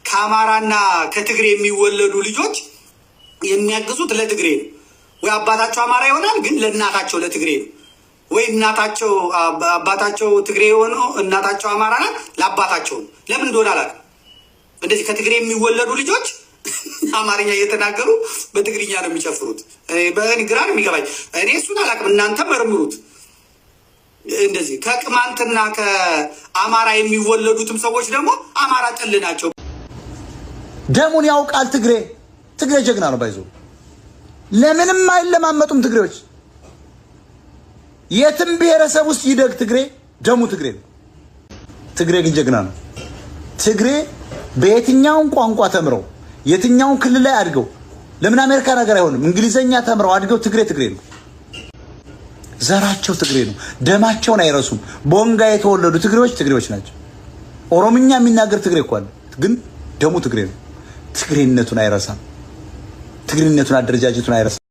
ከአማራና ከትግሬ የሚወለዱ ልጆች የሚያግዙት ለትግሬ ነው። ወይ አባታቸው አማራ ይሆናል፣ ግን ለእናታቸው ለትግሬ ነው። ወይ እናታቸው አባታቸው ትግሬ የሆነ እናታቸው አማራ ናት፣ ለአባታቸው ነው። ለምን እንደሆነ አላውቅም። እንደዚህ ከትግሬ የሚወለዱ ልጆች አማርኛ እየተናገሩ በትግርኛ ነው የሚጨፍሩት። በእኔ ግራ ነው የሚገባኝ። እኔ እሱን አላውቅም፣ እናንተ መርምሩት። እንደዚህ ከቅማንትና ከአማራ የሚወለዱትም ሰዎች ደግሞ አማራ ጠል ናቸው። ደሙን ያውቃል ትግሬ። ትግሬ ጀግና ነው። By the way ለምንም አይለማመጡም ትግሬዎች። የትም ብሔረሰብ ውስጥ ይደግ ትግሬ ደሙ ትግሬ ነው። ትግሬ ግን ጀግና ነው። ትግሬ በየትኛውም ቋንቋ ተምረው የትኛውን ክልል ላይ አድገው፣ ለምን አሜሪካ ነገር አይሆንም? እንግሊዘኛ ተምረው አድገው ትግሬ ትግሬ ነው። ዘራቸው ትግሬ ነው። ደማቸውን አይረሱም። ቦንጋ የተወለዱ ትግሬዎች ትግሬዎች ናቸው። ኦሮምኛ የሚናገር ትግሬ እኮ አለ፣ ግን ደሙ ትግሬ ነው። ትግሬነቱን አይረሳም። ትግሬነቱን፣ አደረጃጀቱን አይረሳም።